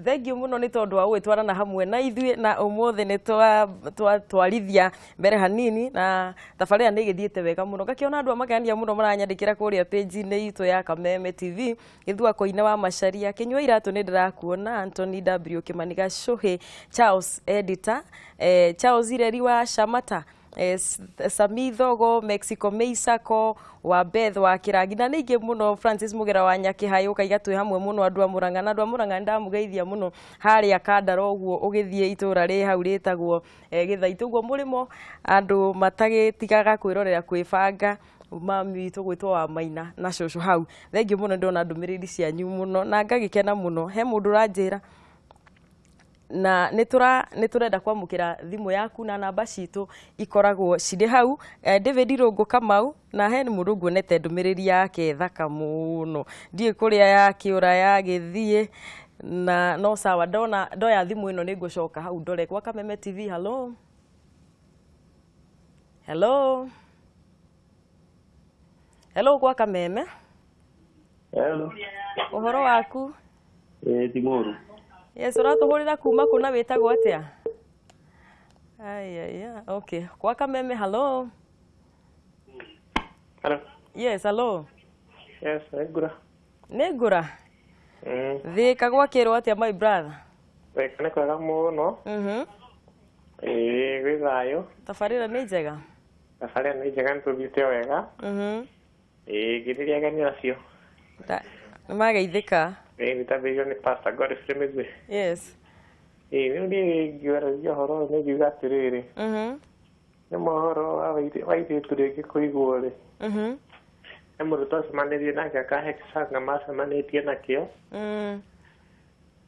Thank you muno nĩ tondũ wa gũgĩtwarana hamwe na ithuĩ na ũmũthĩ nĩ twarithia mbere hanini na tabarĩra nĩ ĩgĩthiĩte wega mũno. Ngakĩona andũ a makenia mũno maranyandĩkĩra kũrĩa page-inĩ itũ ya Kameme TV. Gĩthua Koine wa Macharia, Kĩnyua Iratũ nĩ ndĩrakuona, Anthony W Kĩmani Gacũhĩ, Charles editor, Charles Ireri wa Shamata, Sami Thogo, Mexico Meisako wa Beth wa Kĩrangi na nĩ ingĩ mũno, Francis Mugera wa Nyakĩhayũ kaiga twĩ hamwe mũno andũ a Mũrang'a na andũ a Mũrang'a nĩndamũgeithia mũno harĩa Kandara ũguo ũgĩthiĩ itũra rĩ hau rĩtagwo Gĩthaitũ ũguo mũrĩmo andũ matagĩtigaga kwĩrorera kwĩbanga mami witũ gwĩtwo wa Maina na cũcũ hau. Thengiũ mũno, ndĩrona ndũmĩrĩri cianyu mũno na ngagĩkena mũno. He mũndũ ũranjĩra na nĩ tũrenda kwamũkĩra thimũ yaku na namba citũ ikoragwo cirĩ hau. David Rũngũ Kamau na he mũndũ nguonete ndũmĩrĩri yake thaka mũno, ndiũĩ kũrĩa yakĩũra yagĩthiĩ na no sawa. Ndona ndoya thimũ ĩno nĩ ngũcoka hau ndore kwa Kameme TV. Hello, hello, hello kwa Kameme. Hello. Ũhoro waku? Ti mũru. Yes, ũratũhũrĩra kuma kũ na wĩtagwo atĩa? Aya, okay. Kwa Kameme, hello. Hello. Yes, hello. Yes, nĩ ngũra. Nĩ ngũra? Thĩka gwakĩrwo atĩa my brother? Weka nĩ kwega mũno. Ĩĩ, gwĩ thayũ. Tabarĩra nĩ njega? Tabarĩra nĩ njega, nĩ tũthiĩte wega. Ĩĩ, ngĩthĩria ageni acio. Nĩ mageithĩka. Ĩĩ, nĩtambĩrĩirio nĩ Pastor Godfrey Mĩgwi. Yes. Ĩĩ, rĩu niĩ ngĩaragia ũhoro ũyũ nĩ ngiuga atĩrĩrĩ. Nĩ mohoro wa airĩtu rĩngĩ kũigwo rĩ. He mũndũ twacemanirie nake akahe kĩbanga macemanĩtie nakĩo.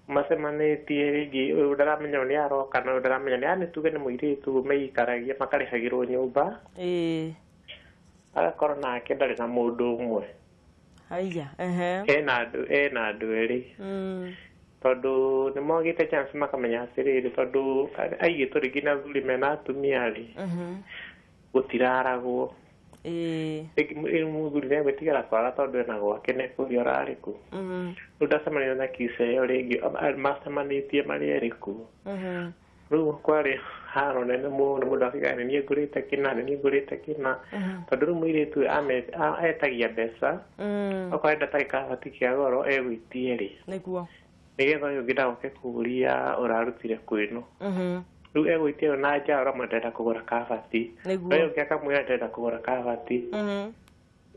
Macemanĩtie rĩngĩ ũyũ ndaramenya ũyũ nĩ aroka na ũyũ ndaramenya nĩ yani tuge nĩ mũirĩtu meikaragia makarĩhagĩrwo nyũmba. Ĩĩ. Agakorwo nake ndarĩ na mũndũ ũmwe. Haiya, ehe. Ena andũ erĩ. Tondũ nĩ mogĩte chance makamenya atĩrĩrĩ, tondũ aigĩtwo rĩngĩ na athuri mena atumia rĩ, gũtiraragwo. Ĩĩ. Rĩngĩ mũthuri nĩ egwĩtigĩra kwara tondũ ena gwake nĩ kũrĩa ũrarĩ kũ. Rĩu ndacemania na kisa ĩyo rĩngĩ, macemanĩtie marĩ erĩ kuo. Rĩu kwarĩ haro nene mũno, mũndũ akiuga nĩ niĩ ngũrĩte kĩna, nĩ niĩ ngũrĩte kĩna. Tondũ rĩu mũirĩtu etagia mbeca, okorwo enda tarĩ kabati kĩa goro egwĩtie rĩ. Nĩguo. Nĩgetha ũyũ ũngĩ ndagoke kũũria ũrarutire kwĩno. Rĩu egwĩtia ũyũ na nja ũramwĩra ndĩrenda kũgũra kabati. Nĩguo. Ũyũ ũngĩ akamwĩra ndĩrenda kũgũra kabati.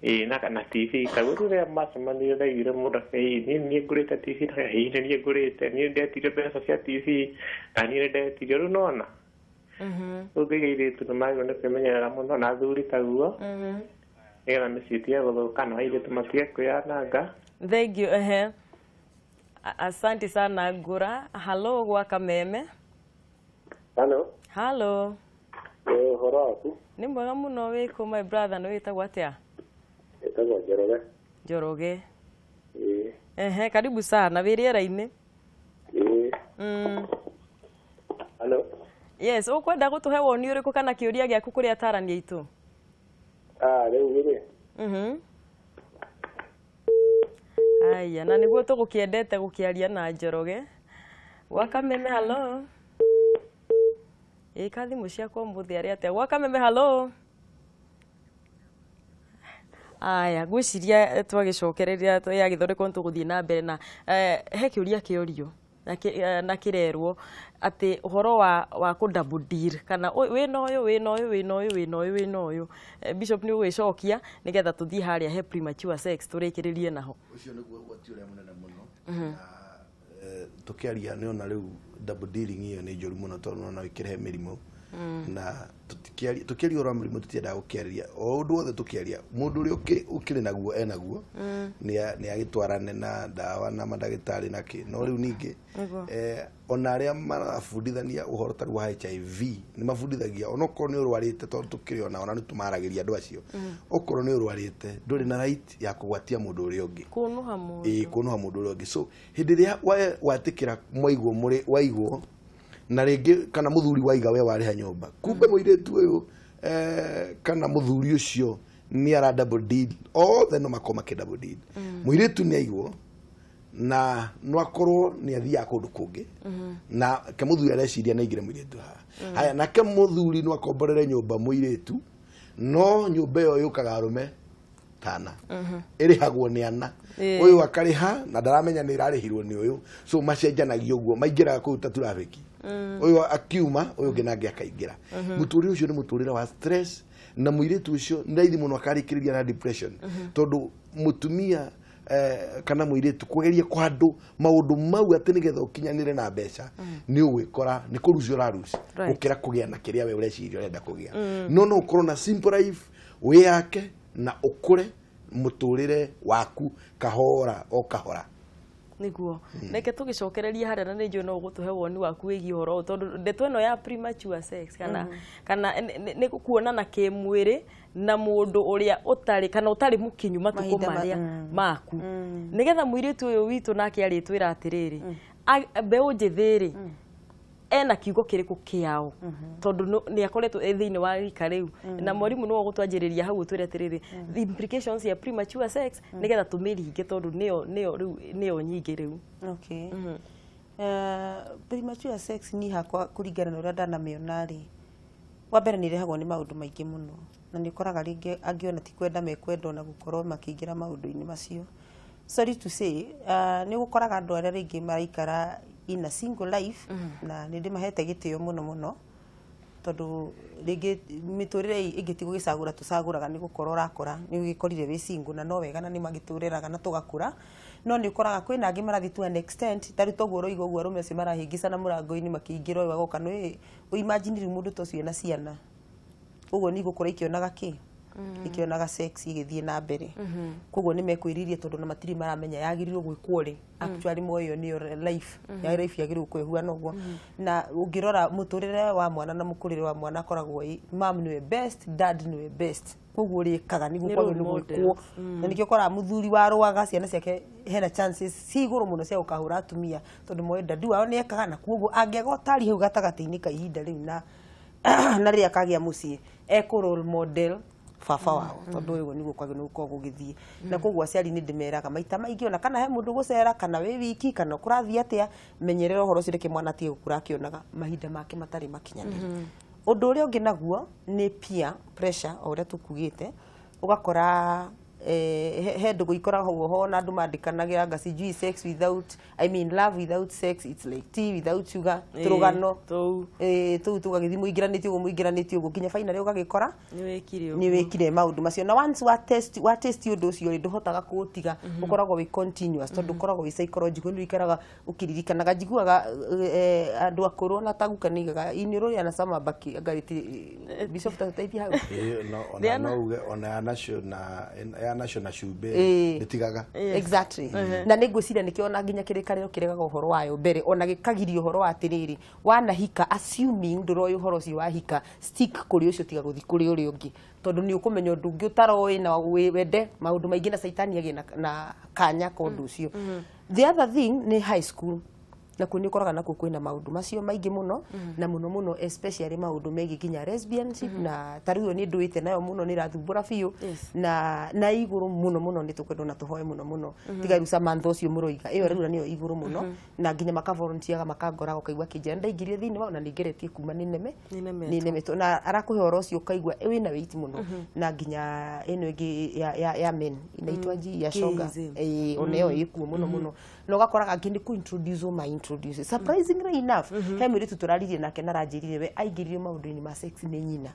Ĩĩ, na TV. Taguo rĩu rĩrĩa macemanirie ndaiguire mũndũ akĩĩ, niĩ nĩ ngũrĩte TV, na ĩĩ nĩ niĩ ngũrĩte, niĩ ndetirie mbeca cia TV, na niĩ nĩ ndetirie. Rĩu nĩwona? Rĩu ngaiga airĩtu nĩ magĩrĩirwo nĩ kwĩmenyerera mũno na athuri taguo. Nĩgetha mĩciĩ ĩtige gũthũka na airĩtu matige kwĩyananga. Thank you, ehe. Asante sana Ngũra. Hello gwa Kameme. Hello. Hello. Ũhoro waku? Nĩ mwega mũno wĩkũ my brother, nĩ wĩtagwo atĩa? Wĩtagwo Njoroge. Njoroge. Ĩĩ. Ehe, karibu sana wĩ rĩera-inĩ. Ĩĩ. Hello. Yes, ũkwenda gũtũhe woni ũrĩkũ kana kĩũria gĩaku kũrĩ atarani aitũ? Rĩu rĩ. Aya, na nĩguo tũgũkĩendete gũkĩaria na Njoroge. Gwa Kameme, hello. Ĩĩ, ka thimũ ciakwa ũmũthĩ arĩ atĩa? Gwa Kameme, hello. Aya, ngwĩciria twagĩcokereria yagĩthondekwo nĩ tũgũthiĩ na mbere na he kĩũria kĩorio na kĩrerwo atĩ ũhoro wa kũ double deal kana wĩna ũyũ wĩna ũyũ wĩna ũyũ wĩna ũyũ wĩna ũyũ. Bishop nĩ ũgwĩcokia nĩgetha tũthiĩ harĩa he premature sex tũrĩkĩrĩrie naho. Ũcio nĩguo ũgwati ũrĩa mũnene mũno. Na tũkĩaria nĩ ona rĩu double dealing ĩyo nĩ njũru mũno tondũ no ĩkĩrehe mĩrimũ. Na tũkĩaria ũhoro wa mĩrimũ tũtiendaga gũkĩarĩria o ũndũ wothe tũkĩaria mũndũ ũrĩa ũkĩrĩ naguo enaguo nĩ agĩtwarane na ndawa na mandagĩtarĩ na kĩ. No rĩu ningĩ ona arĩa marabundithania ũhoro ta rĩu wa HIV nĩ mabundithagia onokorwo nĩ ũrwarĩte tondũ tũkĩrĩ ona nĩ tũmaragĩria andũ acio. Okorwo nĩ ũrwarĩte ndũrĩ na right ya kũgwatia mũndũ ũrĩa ũngĩ. Kũnũha mũndũ. Ĩĩ, kũnũha mũndũ ũrĩa ũngĩ. So hĩndĩ ĩrĩa watĩkĩra mwaigwo mũrĩ waigwo na rĩngĩ kana mũthuri waiga we warĩha nyũmba kumbe mũirĩtu ũyũ kana mũthuri ũcio nĩ ara double deal othe no makorwo makĩ double deal. Mũirĩtu nĩ aigwo Na no akorwo nĩ athiaga kũndũ kũngĩ na ke mũthuri areciria nĩ aingĩre mũirĩtu haha. Haya, nake mũthuri no akomborere nyũmba mũirĩtu, no nyũmba ĩyo yũkaga arũme tana, ĩrĩhagwo nĩ ana, ũyũ akarĩha na ndaramenya nĩ ĩrarĩhirwo nĩ ũyũ. So macenjanagia ũguo, maingĩraga kũu ta traffic, ũyũ akiuma ũyũ ũngĩ nangĩ akaingĩra. Mũtũrĩre ũcio nĩ mũtũrĩre wa stress, na mũirĩtu ũcio nĩ raithi mũno akarĩkĩrĩria na depression, tondũ mũtumia kana mũirĩtu kũgeria kũhandũ maũndũ mau atĩ nĩgetha ũkinyanĩre na mbeca, nĩ ũgwĩkora nĩ kũrucia ũrarucia gũkĩra kũgĩa na kĩrĩa we ũreciria ũrenda kũgĩa. No ũkorwo na simple life, wĩyake na ũkũre mũtũrĩre waku kahora o kahora. Niguo reke tũgĩcokereria harĩa, na nĩ njũĩ no ũgũtũhe woni waku wĩgiĩ ũhoro ũyũ, tondũ ndeto ĩno ya premature sex kana nĩ kuonana kĩmwĩrĩ na mũndũ ũrĩa ũtarĩ kana ũtarĩ mũkinyu matukũ Mahinda marĩa maku, nĩgetha mũirĩtu ũyũ witũ nake arĩtwĩra atĩrĩrĩ, mbeũ njĩthĩ rĩ, ena kiugo kĩrĩkũ kĩao, tondũ nĩ akoretwo e thĩinĩ wa rika rĩu. Na mwarimũ nĩwe ũgũtwanjĩrĩria hau, ũtwĩre atĩrĩrĩ, the implications ya premature sex, nĩgetha tũmĩringe, tondũ nĩyo rĩu nĩyo nyingĩ rĩu. Okay. Premature sex niĩ hakwa, kũringana na ũrĩa ndanamĩona rĩ, wa mbere nĩ ĩrehagwo nĩ maũndũ maingĩ mũno, na nĩ ũkoraga rĩngĩ angĩ ona ti kwenda mekwenda ona gũkorwo makĩingĩra maũndũ-inĩ macio. Sorry to say, nĩ ũgũkoraga andũ arĩa rĩngĩ maraikara in a single life, na nĩ ndĩmahete gĩtĩo mũno mũno, tondũ rĩngĩ mĩtũrĩre ĩngĩ ti gũgĩcagũra tũcagũraga, nĩ gũkora ũrakora nĩ ũgĩkorire wĩ single, na no wega na nĩ magĩtũrĩraga na tũgakũra. No nĩ ũkoraga kwĩna angĩ marathiĩ to an extent, ta rĩu toguo ũroiga ũguo, arũme acio marahĩngĩcana mũrango-inĩ makĩingĩra, ũyũ agoka nĩ imagine rĩu mũndũ ta ũcio ena ciana ũguo nĩ igũkũra ikĩonaga kĩ, ikĩonaga sex igĩthiĩ na mbere. Koguo nĩ mekwĩririe, tondũ na matirĩ maramenya yagĩrĩirwo gwĩkwo rĩ. Actually moyo nĩyo life ya life yagĩrĩirwo gũkorwo ĩhuana ũguo. Na ũngĩrora mũtũrĩre wa mwana na mũkũrĩre wa mwana, akoragwo mam nĩwe best, dad nĩwe best, koguo ũrĩkaga nĩguo Nĩ kwagĩrĩirwo role gwĩkwo. models. Na nĩkĩo ũkoraga mũthuri warũaga ciana ciake hena chances ci igũrũ mũno cia gũkahũra atumia, tondũ moĩ dadi wao nĩ ekaga. Na koguo angĩaga ũtari hau gatagatĩ-inĩ ka ihinda rĩu na rĩrĩa akagĩa mũciĩ, ekũ role model baba wao, tondũ ũyũ nĩguo kwagĩrĩirwo gũkorwo gũgĩthiĩ. Na koguo aciari nĩ ndĩmeraga maita maingĩ, ona kana he mũndũ gũcera, kana wĩ wiki, kana kũrathiĩ atĩa, menyerera ũhoro ũcio, reke mwana atige gũkũra akĩonaga mahinda make matarĩ makinyanĩru. Ũndũ ũrĩa ũngĩ naguo nĩ peer pressure, o ũrĩa tũkugĩte, ũgakora he ndũgũ ikoragwo ho na andũ mandĩkanagĩra nga sijui sex without, I mean, love without sex, it's like tea without sugar. Tũrũgano tũu. Tũu tũgagĩthiĩ mũingĩranĩtie ũguo, mũingĩranĩtie ũguo, nginya finally ũgagĩkora nĩ wĩkire nĩ ũguo. Wĩkire maũndũ macio. Na once wa test ũndũ ũcio rĩ, ndũhotaga kũũtiga, ũkoragwo wĩ continuous, tondũ ũkoragwo wĩ psychological, nĩ ũikaraga ũkĩririkanaga. Njiguaga andũ akũrũ ona taguka nĩigaga iniũrũ rĩa na baki ngarĩti bishop tatũteithie hau. Ĩĩ, no, ona no uge ona ya nacio na cumbĩ ndĩtigaga. Exactly. Na nĩ ngwĩciria nĩkĩo ona nginya kĩrĩkanĩro kĩregaga ũhoro wayo mbere, ona gĩkagiria ũhoro wa atĩrĩrĩ, wanahika, assuming ndũroĩ ũhoro ũcio wahika, stick kũrĩ ũcio, tiga gũthiĩ kũrĩ ũrĩa ũngĩ, tondũ nĩ ũkũmenya ũndũ ũngĩ ũtaroĩ na wende maũndũ maingĩ, na caitani agĩe na kanya ka ũndũ ũcio. The other thing nĩ high school, nakuo nĩ ũkoraga nakuo kwĩna maũndũ macio maingĩ mũno, na mũno mũno especially maũndũ megiĩ nginya lesbianship, na ta rĩu ĩyo nĩ ndũĩte nayo mũno, nĩ ĩrathumbũra biũ. Na igũrũ mũno mũno nĩ tũkwendwo na tũhoe mũno mũno, tiga rĩu Samantha ũcio mũroiga ĩyo rĩu nĩyo igũrũ mũno, na nginya makavolunteeraga makangoraga, ũkaigua kĩnjĩra ndaingĩrire thĩinĩ wao na nĩ ngeretie kuma nĩ neme. Nĩ nemetwo. Nĩ nemetwo, na arakũhe ũhoro ũcio ũkaigua wĩna weight mũno. Na nginya ĩno ĩngĩ ya men inaitwa ji ya shoga. Gayism. Ĩĩ, ona ĩyo ĩkuo mũno mũno, na ũgakoraga angĩ nĩ kũ-introduce ma introduce. Surprisingly enough, he mũirĩtu tũraririe nake na aranjĩrire we aingĩrire maũndũ-inĩ ma sex nĩ nyina.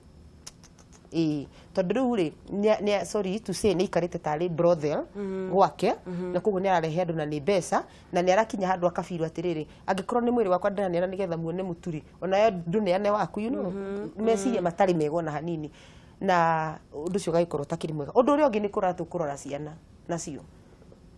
Ĩĩ, tondũ rĩu rĩ sorry to say, nĩ aikarĩte tarĩ brothel gwake, na koguo nĩ ararehe andũ na nĩ mbeca, na nĩ arakinya handũ akabirwo atĩrĩrĩ, angĩkorwo nĩ mwĩrĩ wakwa ndĩraneana nĩgetha muone mũturi, onawe ndũneane waku, meciria matarĩ mega ona hanini, na ũndũ ũcio ũgagĩkorwo ũtakĩrĩ mwega. Ũndũ ũrĩa ũngĩ nĩ kũrora tũkũrora ciana nacio,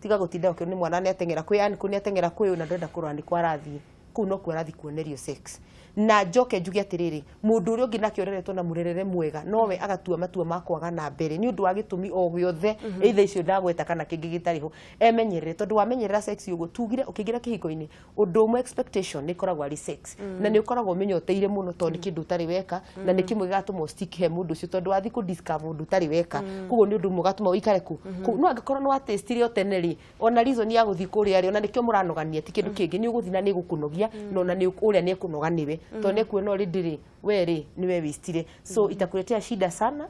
tiga gũtinda ũkĩona nĩ mwana nĩ ateng'era kwĩ uncle, nĩ ateng'era kwĩ ũyũ, na ndũrenda kũrora nĩ kwa arathiĩ kũu, no kuo arathiĩ kuonerio sex. Na njoke njuge atiriri, mundu uria ungi nake ureretwo na murerere mwega nowe agatua matua ma kwaga na mbere ni undu wa gitumi o giothe, either icio ndagweta kana kingi gitari ho, emenyerere. Tondu wamenyerera sex uguo tugire ukiingira kihiko-ini, undu umwe expectation ni ikoragwo ari sex, na ni ukoragwo umenyoteire muno tondu ni kindu utari weka, na ni kimwe gigatuma stick he mundu ucio, tondu wathi ku discover undu utari weka, koguo ni undu umwe ugatuma uikare ku. No angikorwo ni watestire o tene ri, ona reason ya guthi kuria ri, ona nikio muranogania ti kindu kingi, ni uguthi na ni gukunogia, na ona ni uria ni ekunoga niwe, tondu ni ekuona already ri we ri niwe wistire, so itakuletea shida sana.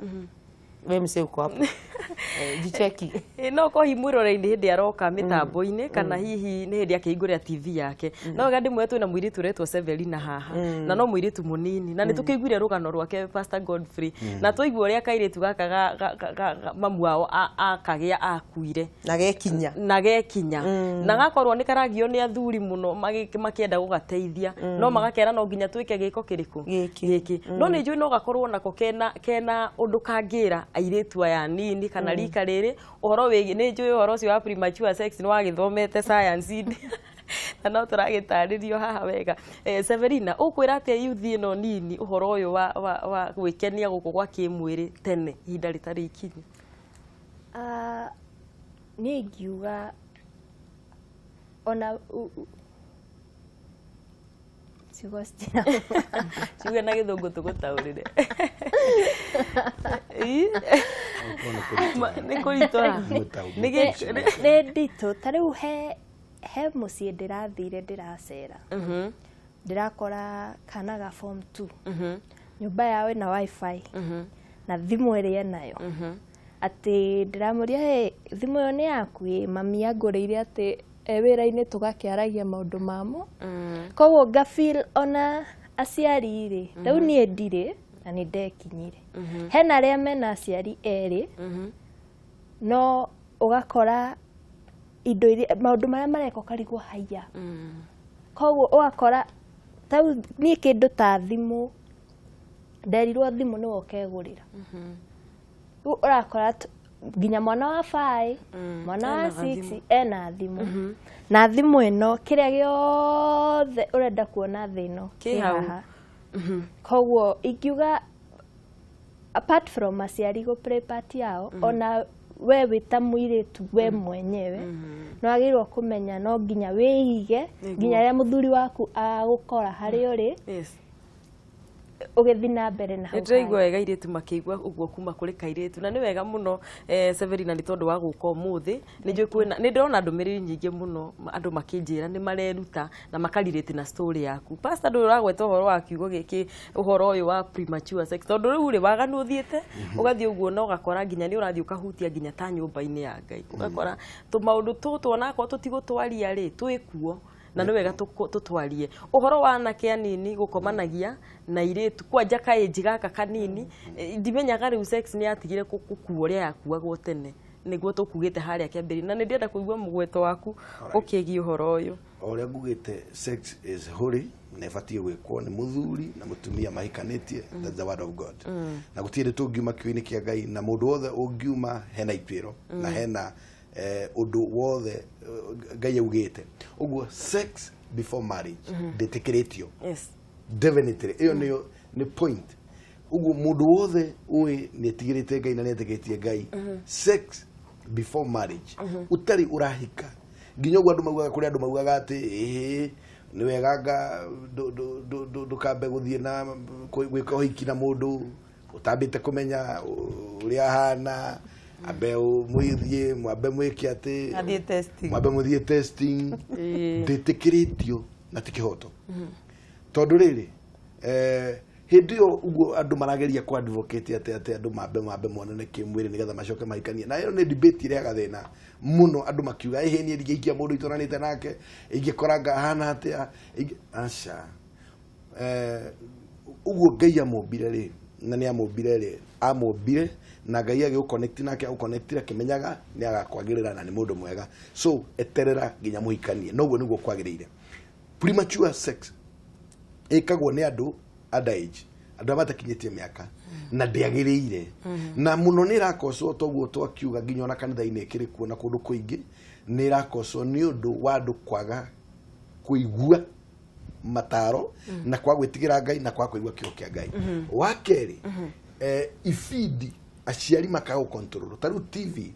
We mse uko hapo, jicheki. No ko hi mwirore-inĩ hĩndĩ aroka mĩtambo-inĩ, kana hihi nĩ hĩndĩ akĩhingũrĩra TV yake, no wega ndĩmwe twĩna mũirĩtu ũretwo Severina haha, na no mũirĩtu mũnini, na nĩ tũkĩiguire rũgano rwake Pastor Godfrey, na twaigua ũrĩa kairĩtu gaka mamu wao akagĩa akuire na gekinya, na gekinya, na gakorwo nĩ karagio nĩ athuri mũno makĩenda gũgateithia, no magakera no nginya twĩke gĩko kĩrĩkũ gĩkĩ. No nĩ njũĩ no gakorwo nako kena ũndũ kangĩra airĩtu aya nini kana rika rĩrĩ ũhoro wĩgiĩ, nĩ njũĩ ũhoro ũcio wa premature sex nĩ wagĩthomete science-inĩ na no tũragĩtarĩrio haha wega. Severina, ũkwĩra atĩa youth ĩno nini ũhoro ũyũ wa gwĩkenia gũkũ gwa kĩmwĩrĩ tene ihinda rĩtarĩ ikinyu? Niĩ ingiuga ona ciugo citirauma. Ciuge na gĩthũngũ tũgũtaũrĩre. Nĩ kũritũha. Nĩ nditũ. Ta rĩu he mũciĩ ndĩrathire ndĩracera, ndĩrakora kana ga form 2, nyũmba yao ĩna wifi na thimũ ĩrĩa enayo, atĩ ndĩramũria, hey, thimũ ĩyo nĩ yaku? Ĩ, mami angũrĩire atĩ e wĩra-inĩ tũgakĩaragia maũndũ mamo. Koguo nga feel ona aciari rĩ, rĩu niĩ ndirĩ na nĩ ndekinyire, hena arĩa mena aciari erĩ, no ũgakora indo iria maũndũ marĩa mareka ũkarigwo haiya. Koguo ũgakora tau niĩ kĩndũ ta thimũ nderirwo thimũ nĩwe ũkegũrĩra. Rĩu ũrakora nginya mwana wa 5, mwana wa 6 ena thimũ, na thimũ ĩno kĩrĩa gĩothe ũrenda kuona thĩ ĩno kĩ haha. Koguo ingiuga apart from aciari gũ play part yao, ona we wĩ ta mũirĩtu we mwenyewe no wagĩrĩirwo kũmenya no nginya wĩige nginya rĩrĩa mũthuri waku agũkora harĩa ũrĩ, ũgĩthiĩ na mbere na hau. Nĩndĩraigua wega airĩtu makĩigua ũguo kuma kũrĩ kairĩtu, na nĩ wega mũno Severina nĩ tondũ wa gũka ũmũthĩ. Nĩ njũĩ kwĩna, nĩ ndĩrona ndũmĩrĩri nyingĩ mũno andũ makĩnjĩra nĩ mareruta na makarelate na story yaku. Pastor, ndũrĩ ũragweta ũhoro wa kiugo gĩkĩ, ũhoro ũyũ wa premature sex, tondũ rĩu rĩ waganu ũthiĩte ũgathiĩ ũguo na ũgakora nginya nĩ ũrathiĩ ũkahutia nginya ta nyũmba-inĩ ya Ngai, ũgakora tũmaũndũ tũtũ onakorwo tũtigũtwaria rĩ twĩkuo, na nĩ wega tũtwarie ũhoro wa anake anini gũkomanagia na irĩtu kwanja kaĩnji gaka kanini. Ndimenyaga rĩu sex nĩ yatigire gũkuo ũrĩa yakuagwo tene, nĩguo tũkugĩte harĩa kĩambĩrĩria, na nĩ ndĩrenda kũigua mũgweto waku ũkĩgiĩ ũhoro ũyũ. O ũrĩa ngugĩte, sex is holy na ĩbatiĩ gwĩkwo nĩ mũthuri na mũtumia mahikanĩtie. That's the word of God, na gũtirĩ tũngiuma kiugo-inĩ kĩa Ngai, na mũndũ wothe ũngiuma hena ituĩro na hena ũndũ wothe Ngai augĩte. Ũguo sex before marriage ndĩtĩkĩrĩtio. Definitely ĩyo nĩyo nĩ point. Ũguo mũndũ wothe ũĩ nĩ etigĩrĩte Ngai na nĩ etĩkĩtie Ngai, sex before marriage ũtarĩ ũrahika, nginya ũguo andũ maugaga, kũrĩ andũ maugaga atĩ ĩĩ nĩ wega nga ndũkambe gũthiĩ na gwĩka ũhiki na mũndũ ũtambĩte kũmenya ũrĩa ahana, ambe mũthiĩ mwambe mwĩke atĩ athiĩ testing, mwambe mũthiĩ testing, ndĩtĩkĩrĩtio na ti kĩhoto, tondũ rĩrĩ hĩndĩ ĩyo ũguo andũ marageria ku advocate atĩ andũ mambe monane kĩmwĩrĩ nĩgetha macoke mahikanie, na ĩyo nĩ debate ĩrehaga thĩna mũno, andũ makiuga ĩhĩ niĩ ndingĩhikia mũndũ itoranĩte nake, ingĩkora ngahana atĩa, aca. Ũguo Ngai amũmbire rĩ, na nĩ amũmbire rĩ, amũmbire na Ngai agĩgũconnect nake, agũconnectire akĩmenyaga nĩ agakwagĩrĩra na nĩ mũndũ mwega, so eterera nginya mũhikanie, noguo nĩguo kwagĩrĩire. Premature sex ĩkagwo nĩ andũ underage, andũ arĩa matakinyĩtie mĩaka, na ndĩagĩrĩire, na mũno nĩ ĩrakocwo toguo twakiuga nginya ona kanitha-inĩ ĩkĩrĩ kuo na kũndũ kũingĩ nĩ ĩrakocwo nĩ ũndũ wa andũ kwaga kũigua Mataro na kwa gwĩtigĩra Ngai na kwa kũigua kiugo kĩa Ngai. Wa kerĩ, ibindi aciari makaga gũcontrol. Ta rĩu TV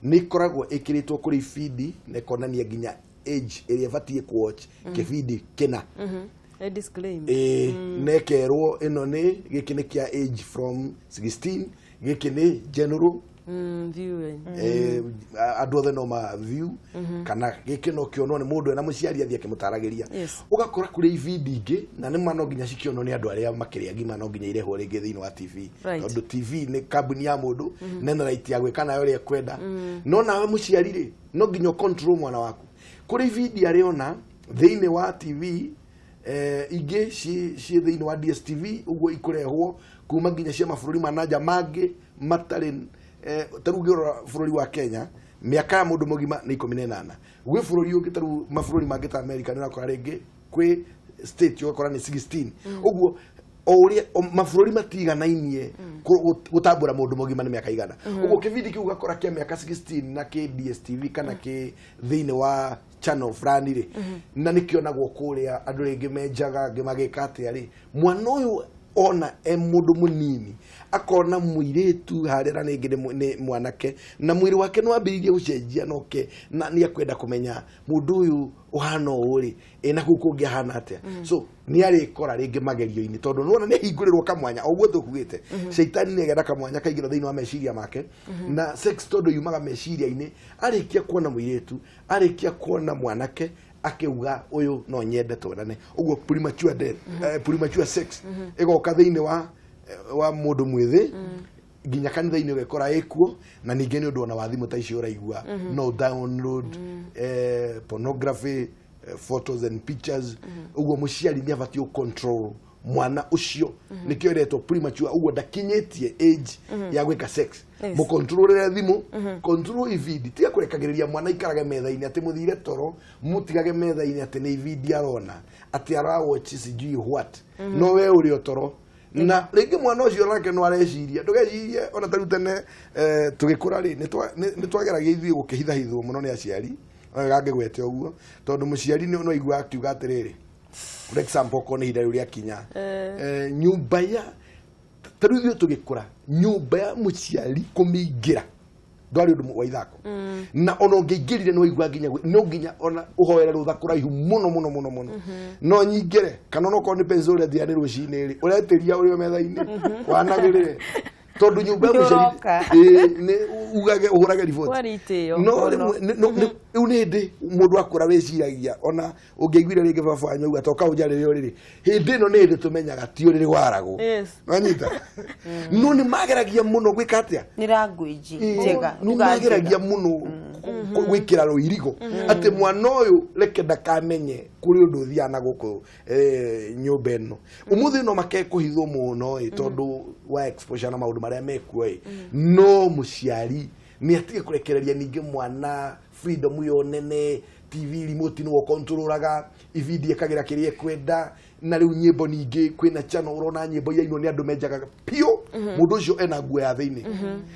nĩ ikoragwo ĩkĩrĩtwo kũrĩ ibindi na ĩkonania nginya age ĩrĩa ĩbatiĩ kũwatch kĩbindi kĩna. A disclaimer. Ĩĩ, nekerwo ĩno nĩ gĩkĩ nĩ kĩa age from 16, gĩkĩ nĩ general viewing. Andũ othe no ma view, kana gĩkĩ no kĩonwo nĩ mũndũ ena mũciari athiĩ akĩmũtaragĩria. Ũgakora kũrĩ ibindi ingĩ na nĩ ma no nginya cikĩonwo nĩ andũ arĩa makĩrĩ agima, no nginya irehwo rĩngĩ thĩinĩ wa TV, tondũ TV nĩ kambuni ya mũndũ na ena right ya gwĩka nayo ũrĩa ekwenda. No nawe mũciari rĩ, no nginya ũ-control mwana waku kũrĩ ibindi arĩona thĩinĩ wa TV. Ingĩ ciĩ thĩinĩ wa DSTV ũguo ikũrehwo kuma nginya cia mabũrũri ma nanja mangĩ matarĩ. Ta rĩu ũngĩrora bũrũri wa Kenya, mĩaka ya mũndũ mũgima nĩ 18. Gwĩ bũrũri ũngĩ, ta rĩu mabũrũri mangĩ ta America, nĩ ũrakora rĩngĩ kwĩ state ũgakora nĩ 16. Ũguo o ũrĩa mabũrũri matiganainie gũtambũra mũndũ mũgima nĩ mĩaka igana. Ũguo kĩbindi kĩu ũgakora kĩa mĩaka 16 na kĩ DSTV kana kĩ thĩinĩ wa channel fulani rĩ, na nĩkĩonagwo kũrĩa andũ rĩngĩ menjaga, angĩ magĩka atĩa rĩ, mwana ũyũ ona e mũndũ mũnini akona mũirĩtu harĩa na rĩngĩ nĩ mwanake na mwĩrĩ wake nĩ wambĩrĩirie gũcenjia noke na nĩ ekwenda kũmenya mũndũ ũyũ ũhana ũũ rĩ, ĩ na kũu kũngĩ ahana atĩa. So nĩ arĩkora rĩngĩ magerio-inĩ, tondũ nĩwona nĩ ahingũrĩrwo kamwanya. O ũguo tũkugĩte, caitani nĩ agĩa kamwanya kaingĩra thĩinĩ wa meciria make na sex, tondũ yumaga meciria-inĩ. Arĩkia kuona mũirĩtu, arĩkia kuona mwanake, akiuga ũyũ no nyende twendane. Ũguo premature death, premature sex ĩgoka thĩinĩ wa mũndũ mwĩthĩ, nginya kanitha-inĩ ũgekora ĩkuo. Na ningĩ nĩ ũndũ ona wa thimũ ta icio ũraigua no download pornography, photos and pictures. Ũguo mũciari nĩ abatiĩ control mwana ũcio, nĩkĩo ĩretwo premature, ũguo ndakinyĩtie age ya gwĩka sex. Mũkontrolere thimũ, control ibindi, tiga kũrekagĩrĩria mwana ikarage metha-inĩ atĩ mũthire toro, mũtigage metha-inĩ atĩ nĩ ibindi arona, atĩ arawatch sijui what, no we ũrĩ o toro. Na rĩngĩ mwana ũcio nake no areciria, ndũgecirie ona ta rĩu tene, tũgĩkũra rĩ, nĩ twageragia ithuĩ gũkĩhithahithwo mũno nĩ aciari gangĩgwete ũguo, tondũ mũciari nĩ no aigua akiuga atĩrĩrĩ, for example, okorwo nĩ ihinda rĩu rĩakinya, nyũmba ya ta rĩu ithuĩ tũgĩkũra, nyũmba ya mũciari kũmĩingĩra ndwarĩ ũndũ wa ithako, na ona ũngĩingĩrire nĩ waigua nginya no nginya ona ũhoere rũtha kũraihu mũno mũno mũno mũno no nyingĩre, kana onokorwo nĩ pencil ũrethia nĩ rũcinĩ rĩ, ũretĩria ũrĩ o metha-inĩ wanagĩrĩre, tondũ nyũmba ya Nĩ mũciari ũroka. Ĩĩ, nĩ ugage ũhũrage riboti. Kwarĩ itĩo. No rĩmwe rĩu nĩ hĩndĩ mũndũ akũra wĩciragia, ona ũngĩaiguire rĩngĩ baba wanyu auga toka ũnjarĩre ũrĩrĩ, hĩndĩ ĩno nĩ hĩndĩ tũmenyaga ti ũrĩrĩ waragwo. Wanyita, no nĩ mageragia mũno gwĩka atĩa? Nĩ language njega. Nĩ Lugha mageragia njega. mũno gwĩkĩra rũirigo atĩ mwana ũyũ reke ndakamenye kũrĩ ũndũ ũthiaga na gũkũ nyũmba ĩno. Ũmũthĩ no makekũhithwo mũno ĩ, tondũ wa exposure na maũndũ marĩa mekuo ĩ. No mũciari nĩ atige kũrekereria ningĩ mwana freedom ĩyo nene. TV remote nĩwe ũkontrolaga, ibindi ĩkagĩra kĩrĩa ekwenda. Na rĩu nyĩmbo ningĩ kwĩna channel ũrona nyĩmbo iria imwe nĩ andũ menjaga piũ, mũndũ ũcio ena nguo ya thĩinĩ,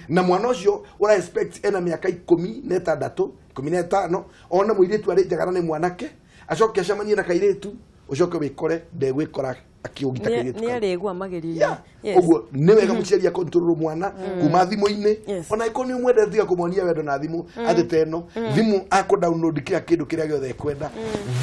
na mwana ũcio ũra expect ena mĩaka 16, 15, ona mũirĩtu arĩ njaga na nĩ mwanake, acoke acemanie na kairĩtu, ũcoke wĩkore ndegwĩkora akĩũgita kairĩtu Nĩ kau. arĩgua magerio-inĩ. Yeah. Ũguo nĩ wega mũciari akontrol mwana kuma thimũ-inĩ. Ona ĩkorwo nĩ ũmwendete, tiga kũmonia wendo na thimũ, atĩ ta ĩno thimũ akũ download kĩrĩa kĩndũ kĩrĩa gĩothe ekwenda.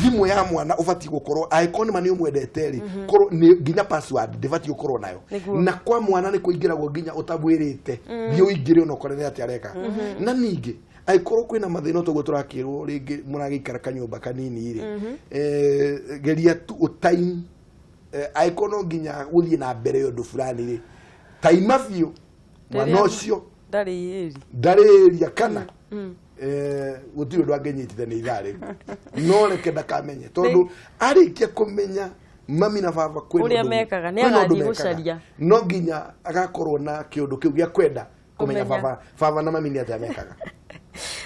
Thimũ ya mwana ũbatiĩ gũkorwo, angĩkorwo nĩ ma nĩ ũmwendete rĩ, korwo nĩ nginya password ndĩbatiĩ gũkorwo nayo. Na kwa mwana nĩ kũingĩragwo nginya ũtamwĩrĩte, thiĩ ũingĩre ona ũkore nĩ atĩa areka. Na ningĩ angĩkorwo kwĩna mathĩna toguo tũrakĩrwo rĩngĩ mũragĩikara kanyũmba kanini rĩ, geria tu ũtime, angĩkorwo no nginya gũthiĩ na mbere ũndũ fulani rĩ, taima biũ mwana ũcio Ndarĩ ĩri. ndarĩria kana gũtirĩ ũndũ angĩnyitithania ithaa rĩu, no reke ndakamenye, tondũ arĩkia kũmenya mami na baba kwĩna Ũrĩa mekaga, nĩ kwĩna ũndũ agathiĩ mekaga. gũcaria. No nginya agakorwo na kĩũndũ kĩu gĩa kwenda kũmenya Kũmenya. baba na mami nĩ atĩa mekaga.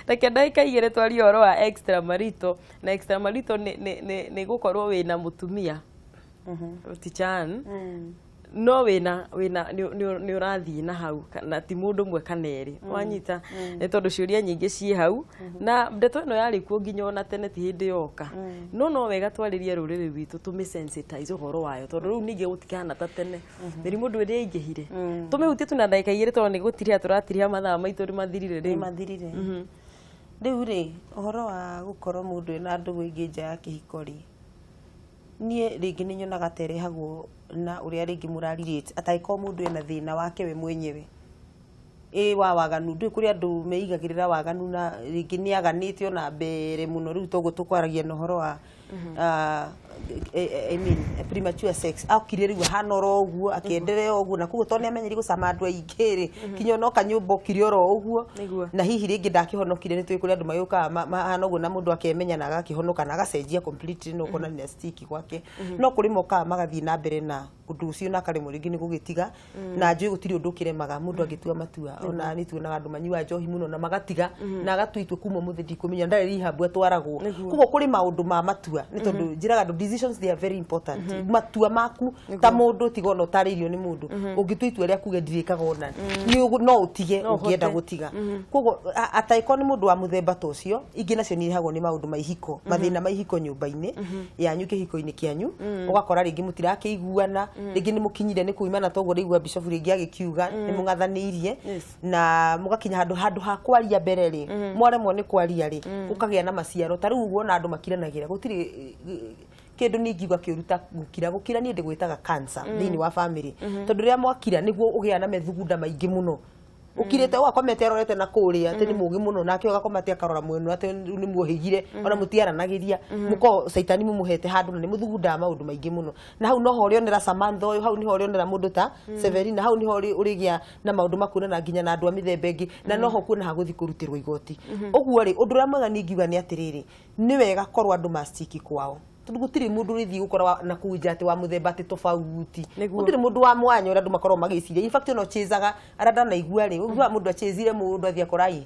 Reke ndagĩka 2 twarie ũhoro wa extramarital. Na extramarital nĩ gũkorwo wĩna mũtumia tichan. No wĩna wĩna nĩ ũrathiĩ na hau na ti mũndũ ũmwe kana erĩ wanyita, nĩ tondũ ciũria nyingĩ ciĩ hau na ndeto ĩno yarĩ kuo nginya ona tene, ti hĩndĩ yoka. No wega twarĩrie rũrĩrĩ rwitũ, tũmĩ-sensitize ũhoro wayo, tondũ rĩu ningĩ gũtikahana ta tene, mĩrimũ ndũ ĩrĩa ĩingĩhire. Tũmĩhutie tu na ndagĩka 2 tondũ nĩ gũtiriha tũratiriha, mathaa maitũ nĩ mathirire Nĩ rĩu. Mathirire. Rĩu rĩ, ũhoro wa gũkorwo mũndũ ena ndũgũ ĩngĩ nja ya kĩhiko rĩ, niĩ rĩngĩ nĩ nyonaga ta ĩrehagwo na ũrĩa rĩngĩ mũrarelate, atangĩkorwo mũndũ ena thĩna wake we mwenyewe ĩ wa waganu. Ndũĩ kũrĩ andũ meigagĩrĩra waganu na rĩngĩ nĩ aganĩte ona mbere mũno. Rĩu toguo tũkwaragia na ũhoro wa I mean, premature sex, okire rĩu ahana oro ũguo, akĩenderea ũguo, na koguo tondũ nĩ amenyeri gũcama andũ aingĩ rĩ, kinya ona oka nyũmba okire oro ũguo. Na hihi rĩngĩ ndakĩhonokire. Nĩ tũĩ kũrĩ andũ magĩũkaga mahana ũguo na mũndũ akemenya na agakĩhonoka na agacenjia completely, no ũkona nĩ stick gwake. No kũrĩ mokaga magathiĩ na mbere na ũndũ ũcio na akaremwo rĩngĩ nĩ gũgĩtiga, na njũĩ gũtirĩ ũndũ ũkĩremaga mũndũ angĩtua matua. Ona nĩ tuonaga andũ manyuaga njohi mũno na magatiga na agatua itua kuma mũthĩ ndikũmenya, ndarĩ rehab atwaragwo. Koguo kũrĩ maũndũ ma matua, nĩ tondũ njĩraga andũ decisions, they are very important. Matua maku ta mũndũ, tiga ona ũtarĩirio nĩ mũndũ, ũngĩtua itua rĩa kuga ndirĩkaga ona no ũtige No ũngĩenda ũhote. Gũtiga. Koguo ataĩkorwo nĩ mũndũ wa mũthemba ta ũcio. Ingĩ nacio nĩ irehagwo nĩ maũndũ ma ihiko, mathĩna ma ihiko nyũmba-inĩ yanyu, kĩhiko-inĩ kĩanyu, ũgakora rĩngĩ mũtirakĩiguana, rĩngĩ nĩ mũkinyire nĩ kuimana, toguo rĩigua bishop rĩngĩ agĩkiuga nĩ mũng'athanĩirie na mũgakinya handũ ha kwaria mbere rĩ, mwaremwo nĩ kwaria rĩ, gũkagĩa na maciaro. Ta rĩu ũguo ona andũ makiranagĩra, gũtirĩ kĩndũ ningiuga kĩũru ta gũkira. Gũkira niĩ ndĩgwĩtaga cancer thĩinĩ wa family, tondũ rĩrĩa mwakira nĩguo ũgĩa na methugunda maingĩ mũno. Ukirite ũgakomete arorete na kũrĩa atĩ nĩ mũgĩ mũno, nake ũgakoma atĩ akarora mwena atĩ rĩu nĩ muohĩgire, ona mũtiaranagĩria, mũkorwo caitani mũmũhete handũ na nĩ mũthugundaga maũndũ maingĩ mũno. Na hau noho ũrĩonera Samantha ũyũ, hau niho ũrĩonera mũndũ ta Severina, hau niho ũrĩgĩa na maũndũ makuonana nginya na andũ a mĩthemba ĩngĩ, na noho kuona hagũthiĩ kũrutĩrwo igoti ũguo rĩ. Ũndũ ũrĩa mwega niĩ ingiuga nĩ atĩrĩrĩ, nĩ wega korwo andũ mastiki kwao, tondũ gũtirĩ mũndũ ũrĩthiĩ gũkora na kũu nja atĩ wa mũthemba atĩ tofauti. Gũtirĩ mũndũ wa mwanya ũrĩa andũ makoragwo magĩciria. In fact, ona ũchĩzaga arĩa ndanaigua rĩ, ũiguaga mũndũ achĩzire mũndũ athiĩ akora ĩ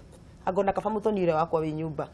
angona kaba mũthoni ũrĩa wakwa wĩ nyũmba.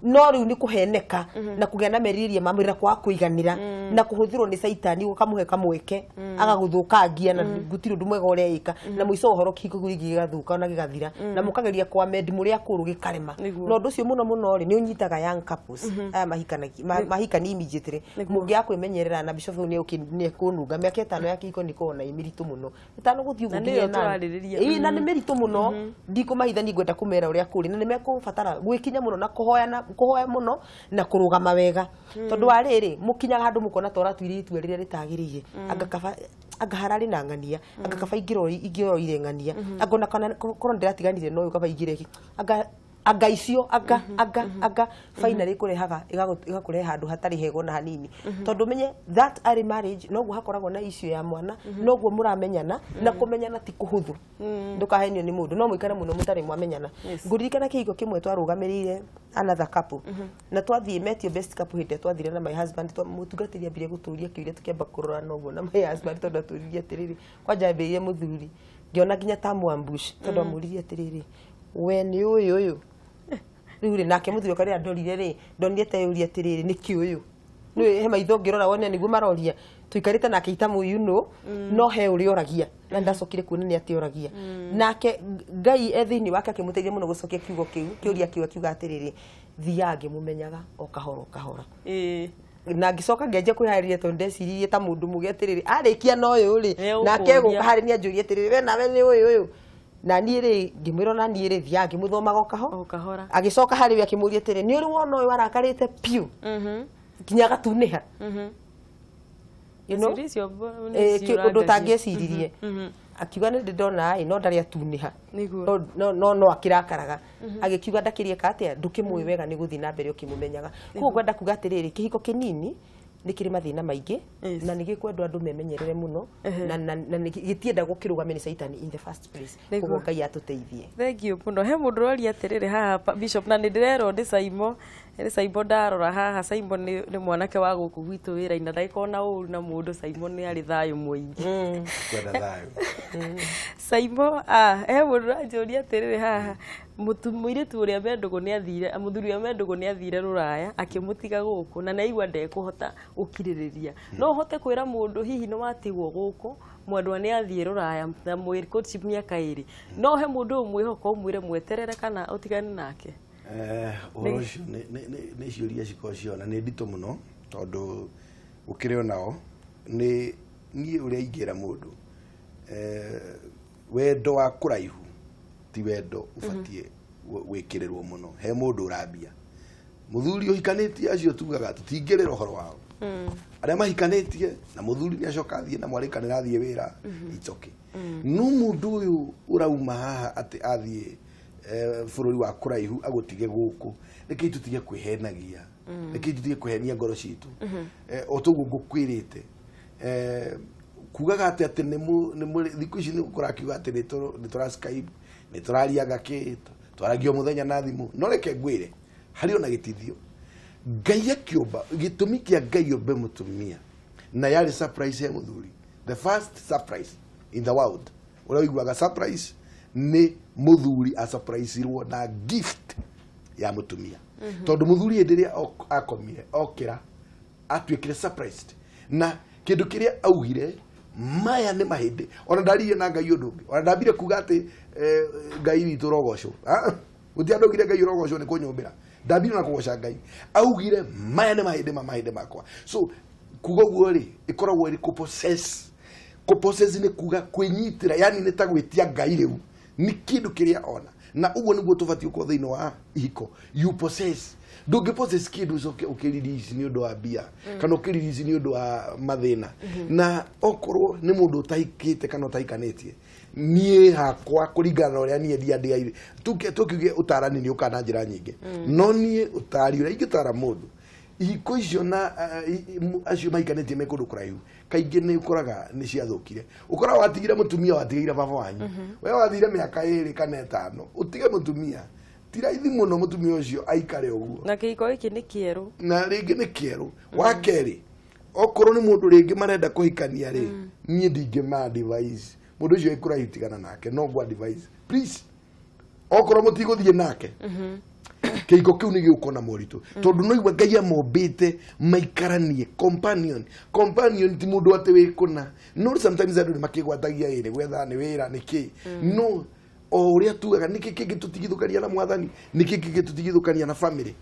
No rĩu nĩ kũheneka na kũgĩa na merirĩria ma mwĩrĩ na kwaga kũiganĩra na kũhũthĩrwo nĩ caitani, ũkamũhe kamweke agagũthũkangia, na gũtirĩ ũndũ mwega ũreĩka, na mũico wa ũhoro kĩhiko kĩu gĩgathũka na gĩgathira, na mũkageria kwamendi mũrĩ akũrũ gĩkarema. Na ũndũ ũcio mũno mũno rĩ, nĩ ũnyitaga young couples aya mahikanagia mahikani immediately. Mũngĩaga kwĩmenyerera, na bishop nĩ ekũnunga, mĩaka 5 ya kĩhiko nĩ ĩkoragwo na ĩ mĩritũ mũno, 5 gũthiĩ ũguo Na nginya nĩyo 8. tũrarĩrĩria. Ĩĩ, na nĩ mĩritũ mũno, ndikũmahitha, niĩ ngwenda kũmera ũrĩa kũrĩ, na nĩ mekũbatara gwĩkinya mũno na kũhoya na kũhoya mũno na kũrũgama wega, tondũ wa rĩrĩ, mũkinyaga handũ mũkona ta ũratuire itua rĩrĩa rĩtagĩrĩire, anga kaba anga hararĩ na ng'ania, anga kaba ingĩroire ng'ania, anga ona kana korwo ndĩratiganire na ũyũ, kaba ingĩre anga anga icio anga anga anga finally ĩkũrehaga ĩgakũrehe handũ hatarĩ hega ona hanini, tondũ menye that early marriage noguo hakoragwo na issue ya mwana, noguo mũramenyana, na kũmenyana ti kũhũthũ, ndũkahenio nĩ mũndũ, no mũikare mũno mũtarĩ mwamenyana. Ngũririkana kĩhiko kĩmwe twarũgamĩrĩire, another couple, na twathiĩ metio best couple. Hĩndĩ ĩrĩa twathire na my husband, mũtungatĩri ambire gũtũria kĩũria, tũkĩamba kũrorana ũguo na my husband, tondũ atũririe atĩrĩrĩ, kwanja ambĩrĩrie mũthuri, ngĩona nginya ta ambush, tondũ amũririe atĩrĩrĩ, "We nĩ ũyũ ũyũ rĩu rĩ?" Nake mũthuri ũkarĩa ndorire rĩ, ndonire teyũria atĩrĩrĩ, "Nĩkĩ ũyũ?" Nĩ he maitho ngĩrora wone nĩguo maroria. Tuikarĩte nake itamu no he ũrĩa oragia, na ndacokire kuona nĩ atĩ oragia nake. Ngai e thĩinĩ wake akĩmũteithia mũno gũcokia kiugo kĩu, kĩũria kĩu, akiuga atĩrĩrĩ, "Thiaga ngĩmũmenyaga o kahora o kahora." Na ngĩcoka ngĩanjia kwĩharĩria, tondũ ndeciririe ta mũndũ mũgĩ atĩrĩrĩ, arĩkia na ũyũ rĩ, Nĩegũkũria. Nake egũka harĩ nĩ anjũrie atĩrĩrĩ, "We nawe nĩ ũyũ ũyũ?" Na niĩ rĩ, ngĩmwĩra ona niĩ rĩ, thiaga ngĩmũthomaga o kaho O kahora. Agĩcoka harĩ we akĩmũria atĩrĩ, "Nĩ ũrĩ wona ũyũ arakarĩte piũ nginya agatunĩha?" You know? Ciũria icio nĩ Ũndũ ciũrangagia. ũtangĩeciririe. Akiuga nĩ ndĩ ndona ĩ no ndarĩ atunĩha. Nĩguo. No akĩrakaraga, agĩkiuga ndakĩrĩka atĩa, ndũkĩmũĩ wega, nĩ gũthiĩ na mbere ũkĩmũmenyaga. Koguo ngwenda kuga atĩrĩrĩ, kĩhiko kĩnini nĩ kĩrĩ mathĩna maingĩ na nĩ gĩkwendwo andũ memenyerere mũno, na gĩtiendagwo kĩrũgamio nĩ caitani in the first place. Koguo Ngai atũteithie. Thank you mũno. He mũndũ ũroria atĩrĩrĩ haha, Bishop, na nĩ ndĩrerwo nĩ Saimo, nĩ Saimo ndarora haha. Saimo nĩ mwanake wa gũkũ gwitũ wĩra-inĩ, na ndagĩkorwo na ũru na mũndũ. Saimo nĩ arĩ thayũ mũingĩ. Kwenda thayũ. Saimo, ah, he mũndũ ũranjũria atĩrĩrĩ haha, mũirĩtu ũrĩa me ndũgũ nĩ athire, mũthuri ũrĩa me ndũgũ nĩ athire rũraya akĩmũtiga gũkũ, na nĩ aigua ndekũhota Ũkirĩrĩria no ũhote kwĩra mũndũ hihi nĩ watigwo gũkũ, mwendwa nĩ athiĩ rũraya na mwĩ courtship mĩaka 2, no he mũndũ ũyũ mwĩhoko ũmwĩre mweterere kana ũtigane nake? Ũhoro ũcio nĩ ciũria cikoragwo ciona nĩ nditũ mũno, tondũ gũkĩrĩ onao nĩ niĩ ũrĩa ingĩra mũndũ, wendo wa kũraihu ti wendo ũbatiĩ gwĩkĩrĩrwo mũno. He mũndũ ũrambia mũthuri ũhikanĩtie, acio tugaga tũtingĩrĩra ũhoro wao, arĩa mahikanĩtie na mũthuri nĩ acoka athiĩ na mwarĩ kana athiĩ wĩra, it's okay. No mũndũ ũyũ ũrauma haha atĩ athiĩ bũrũri wa kũraihu agũtige gũkũ, rekei tũtige kwĩhenagia, rekei tũtige kwĩhenia ngoro citũ. O toguo ngũkwĩrĩte, kugaga atĩ atĩ nĩ thikũ ici nĩ kũrakiuga atĩ nĩ tũra Skype, nĩ tũrariaga kĩ, twaragia o mũthenya na thimũ. No reke ngwĩre, harĩ ona gĩtithio Ngai akĩũmba, gĩtũmi kĩa Ngai ũmbe mũtumia na yarĩ surprise he mũthuri, the first surprise in the world ũrĩa ũiguaga surprise nĩ mũthuri asurprisirwo na gift ya mũtumia, tondũ mũthuri hĩndĩ ĩrĩa akomire okĩra atuĩkire surprised na kĩndũ kĩrĩa augire, maya nĩ mahĩndĩ. Ona ndaririe na Ngai ũndũ ũngĩ, ona ndambire kuga atĩ Ngai witũ ũrogocwo. Gũtirĩ andũ augire Ngai ũrogocwo nĩ kũnyũmbĩra, ndambire na kũgoca Ngai, augire maya nĩ mahĩndĩ ma mahĩndĩ makwa. So kuga ũguo rĩ, ĩkoragwo ĩrĩ kũpossess. Kũpossess nĩ kuga kwĩnyitĩra, yani nĩ ta gwĩtia Ngai rĩu nĩ kĩndũ kĩrĩa ona, na ũguo nĩguo tũbatiĩ gũkorwo thĩinĩ wa ihiko. You possess, ndũngĩ possess kĩndũ ũcoke ũkĩrelease nĩ ũndũ wa mbia kana ũkĩrelease nĩ ũndũ wa mathĩna. Na okorwo nĩ mũndũ ũtahikĩte kana ũtahikanĩtie, niĩ hakwa kũringana na ũrĩa niĩ ndiandĩaire, tũkiuge ũtarani nĩ ũkaga na njĩra nyingĩ, no niĩ ũtari ũrĩa ingĩtara mũndũ, ihiko icio na acio mahikanĩtie me kũndũ kũraihu, kaingĩ nĩ ũkoraga nĩ ciathũkire. Ũkoraga watigire mũtumia, watigĩire baba wanyu, we wathire mĩaka 2 kana 5 ũtige mũtumia, ti raithi mũno mũtumia ũcio aikare ũguo. Na kĩhiko gĩkĩ nĩ kĩerũ. Na rĩngĩ nĩ kĩerũ. Wa kerĩ, okorwo nĩ mũndũ rĩngĩ marenda kũhikania rĩ, niĩ ndingĩma advise mũndũ ũcio ĩkũraihu tigana nake, no ngũ advise please, okorwo mũtigũthiĩ nake, kĩhiko kĩu nĩ gĩgũkorwo na moritũ, tondũ no igua Ngai amombĩte maikaranie companion. Companion ti mũndũ atĩ wĩ kũna, no sometimes andũ nĩ makĩgwatagia ĩ nĩ gwetha nĩ wĩra nĩ kĩ, no o ũrĩa tugaga nĩkĩ kĩngĩ tũtigithũkania na mwathani, nĩkĩ kĩngĩ tũtigithũkania na family,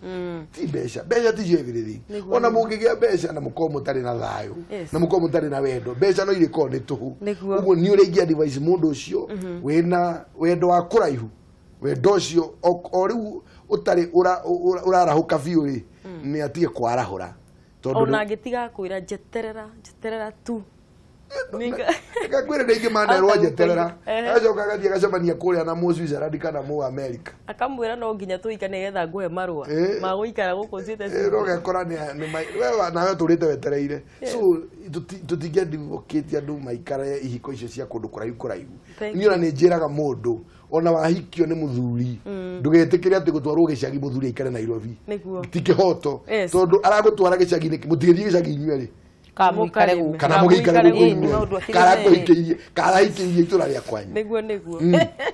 ti mbeca. Mbeca ti cio everything. Ona mũngĩgĩa mbeca na mũkorwo mũtarĩ na thayũ na mũkorwo mũtarĩ na wendo, mbeca no irĩkorwo nĩ tũhũ. Ũguo nĩ ũrĩa ingĩ advise mũndũ ũcio wĩna wendo wa kũraihu, wendo ũcio o rĩu ũtarĩ ũrarahũka biũ rĩ, nĩ atige kwarahũra. Ona angĩtiga kwĩra njeterera, njeterera tu. Ngakwĩra nĩ ingĩ manerwo njeterera, agacoka agathiĩ agacemania kũrĩa na mũ Switzerland kana mũ America, akamwĩra no nginya tũhikane nĩgetha ngũhe marũa ma gũikara gũkũ thiĩte. No ũgekora we nawe ũtũrĩte wetereire. So tũtingĩ advocate andũ maikare ihiko icio cia kũndũ kũraihu kũraihu. Niĩ ona nĩ njĩraga mũndũ ona wahikio nĩ mũthuri, ndũgetĩkĩre atĩ gũtwarwo gĩcagi mũthuri aikare Nairobi, ti kĩhoto, tondũ aragũtwara gĩcagi-inĩ, mũtigĩthiĩ gĩcagi inyuerĩ kana mũgĩikare gũkũ, kana kũhikĩirie, kana hikĩirie itũra rĩa kwanyu. Nĩguo nĩguo.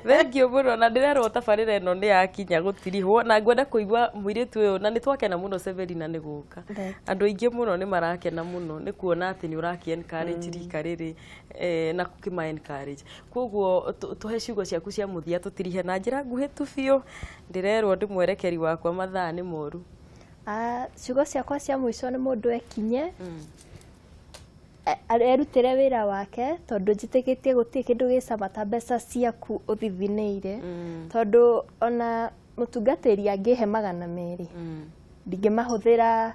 Thank you mũno, na ndĩrerwo tabarĩra ĩno nĩ yakinya gũtirihwo, na ngwenda kũigua mũirĩtu ũyũ, na nĩ twakena mũno Severina nĩ gũka. Andũ aingĩ mũno nĩ marakena mũno nĩ kuona atĩ nĩ ũrakĩ encourage rika rĩrĩ na gũkĩma encourage. Koguo tũhe ciugo ciaku cia mũthia tũtirihe na njĩra nguhĩ tu biũ. Ndĩrerwo ndĩ mwerekeri wakwa mathaa nĩ moru. Ciugo ciakwa cia mũico nĩ mũndũ ekinye erutĩre wĩra wake, tondũ njĩtĩkĩtie gũtirĩ kĩndũ gĩcama ta mbeca ciaku ũthithinĩire, tondũ ona mũtungatĩri angĩhe 200 ndingĩmahũthĩra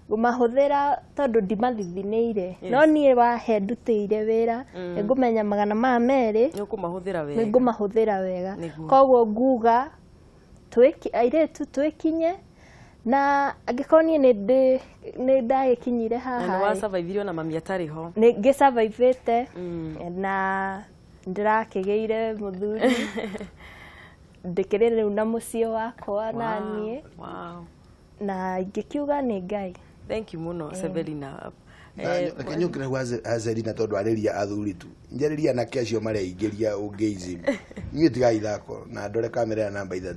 ngũmahũthĩra tondũ ndimathithinĩire, no niĩ wahe ndutĩire wĩra nĩngũmenya 200 nĩngũmahũthĩra wega. Koguo nguga airĩtu twĩkinye, na angĩkorwo niĩ nĩ ndagĩkinyire haha, nĩ wasurvive na mami atarĩ ho, nĩ ngĩsurvivĩte na ndĩrakĩgĩire mũthuri, ndĩkĩrĩ rĩu na mũciĩ wakwa na niĩ, na ingĩkiuga nĩ Ngai. Thank you mũno Severina. Reke nyũkĩre hau Azelina tondũ arĩria athuri tu njarĩria anake acio mareingĩria ũngĩizimu inyuĩ tigai ithako na ndore kamera ya namba 3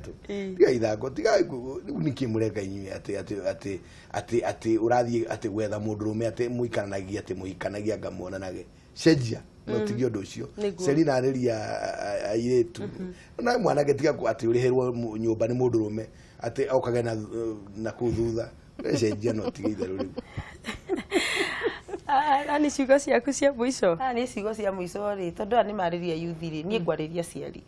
tigai ithako tigai rĩu nĩkĩ mũreka inyuĩ atĩ atĩ atĩ atĩ atĩ ũrathiĩ atĩ gwetha mũndũrũme atĩ mũikaranagia atĩ mũhikanagia ngamuonanage cenjia no tigie ũndũ ũcio. Nĩguo. Selina arĩria airĩtu na mwanake tiga atĩ ũrĩhĩrwo nyũmba nĩ mũndũrũme atĩ okage na kũu thutha cenjia no tige itherũ rĩu. Na nĩ ciugo ciaku cia mũico. Nĩ ciugo cia mũico rĩ, tondũ aya nĩ marĩria youth rĩ, niĩ ngwarĩria aciari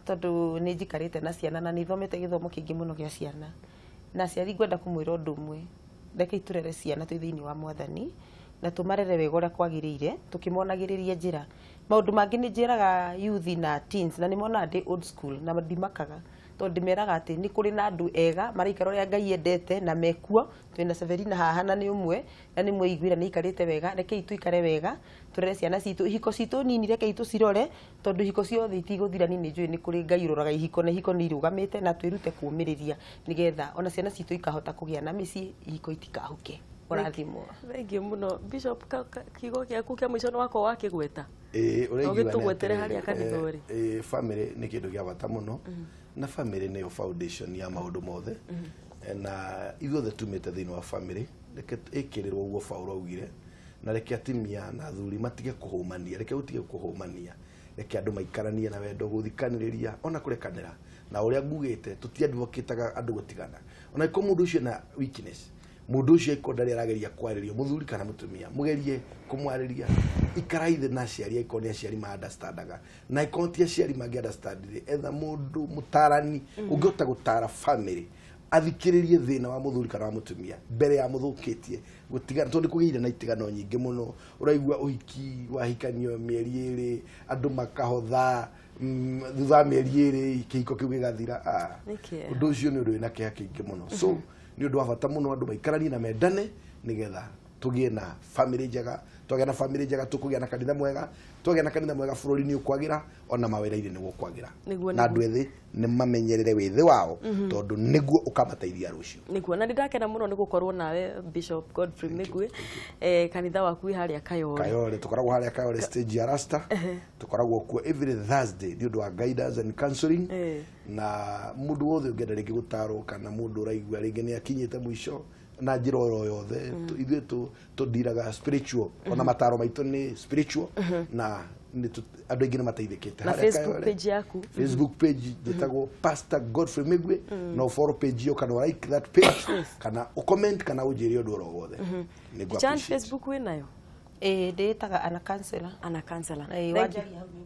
tondũ nĩ njikarĩte na ciana na nĩ thomete gĩthomo kĩingĩ mũno gĩa ciana. Na aciari ngwenda kũmwĩra ũndũ ũmwe, rekei tũrere ciana twĩ thĩinĩ wa mwathani na tũmarere wega ũrĩa kwagĩrĩire, tũkĩmonagĩrĩria njĩra. Maũndũ mangĩ nĩ njĩraga youth na teens na nĩ monaga ndĩ old school na ndimakaga tondũ ndĩmeraga atĩ nĩ kũrĩ na andũ ega maraikara ũrĩa Ngai endete na mekuo. Twĩna Severina haha na nĩ ũmwe na nĩ mweiguĩra nĩ aikarĩte wega. Rekei tũikare wega tũrere ciana citũ, ihiko citũ nini rekei tũcirore tondũ ihiko ciothe itigũthira. Niĩ nĩ njũĩ nĩ kũrĩ Ngai ũroraga ihiko na ihiko nĩ irũgamĩte, na twĩrute kũũmĩrĩria nĩgetha ona ciana citũ ikahota kũgĩa na mĩciĩ, ihiko itikahuke. Ũrathimwo. Thengiũ mũno Bishop, kiugo gĩaku kĩa mũico nĩ wakorwo wakĩgweta. Ĩĩ, ũraigua nĩ Ũgĩtũgwetere atĩrĩrĩ, harĩa kanitha ũrĩ. Family nĩ kĩndũ gĩa bata mũno na family nĩyo foundation ya maũndũ mothe na ithuothe tumĩte thĩinĩ wa family. Reke ĩkĩrĩrwo ũguo Paul augire, na reke atumia na athuri matige kũhũmania, reke gũtige kũhũmania, reke andũ maikaranie na wendo, gũthikanĩrĩria ona kũrekanĩra. Na ũrĩa ngugĩte tũtiadvocataga andũ gũtigana, ona angĩkorwo mũndũ ũcio na weakness, mũndũ ũcio angĩkorwo ndarĩ arageria kwarĩrio, mũthuri kana mũtumia, mũgerie kũmwarĩria. Ikarai thĩ na aciari angĩkorwo nĩ aciari ma understandaga, na angĩkorwo ti aciari mangĩ understand rĩ, etha mũndũ mũtarani ũngĩhota gũtara family athikĩrĩrie thĩna wa mũthuri kana wa mũtumia mbere ya mũthũkĩtie gũtigana, tondũ kũgĩire na itigano nyingĩ mũno. Ũraigua ũhiki wahikanio mĩeri 2 andũ makahotha, thutha wa mĩeri 2 kĩhiko kĩu gĩgathira. Nĩ kĩeha. Ũndũ ũcio nĩ ũndũ wĩna kĩeha kĩingĩ mũno, so nĩ ũndũ wa bata mũno andũ maikaranie na mendane nĩgetha tũgĩe na family njega. Twagĩa na family njega tũkũgĩa na kanitha mwega, twagĩa na kanitha mwega bũrũri nĩ ũkwagĩra, ona mawĩra-inĩ nĩ gũkwagĩra. Nĩguo, Na nĩguo. andũ ethĩ nĩ mamenyerere wĩthĩ wao tondũ nĩguo ũkamateithia rũciũ. Nĩguo, na nĩndakena mũno nĩ gũkorwo nawe Bishop Godfrey Mĩgwi. Kanitha waku wĩ harĩa Kayore. Kayore, tũkoragwo harĩa Kayore stage ya Rasta, tũkoragwo kuo every Thursday nĩ ũndũ wa guidance and counseling. Na mũndũ wothe ũngĩenda rĩngĩ gũtarwo kana mũndũ ũraigua rĩngĩ nĩ akinyĩte mũico na njĩra oro yothe, ithuĩ tũndiraga spiritual, ona mataro maitũ nĩ spiritual na andũ aingĩ nĩ mateithĩkĩte. Na Harĩa Facebook Kayore. page yaku? Facebook page njĩtagwo Pastor Godfrey Mĩgwi. No follow page ĩyo kana like that page kana ũcomment kana ũnjĩre ũndũ oro wothe. Nĩ ngũ Chan appreciate. Facebook wĩ nayo? Ĩĩ, ndĩĩtaga ana counselor. Ana counselor. Ĩĩ, Thank you. wanjaria hau nĩ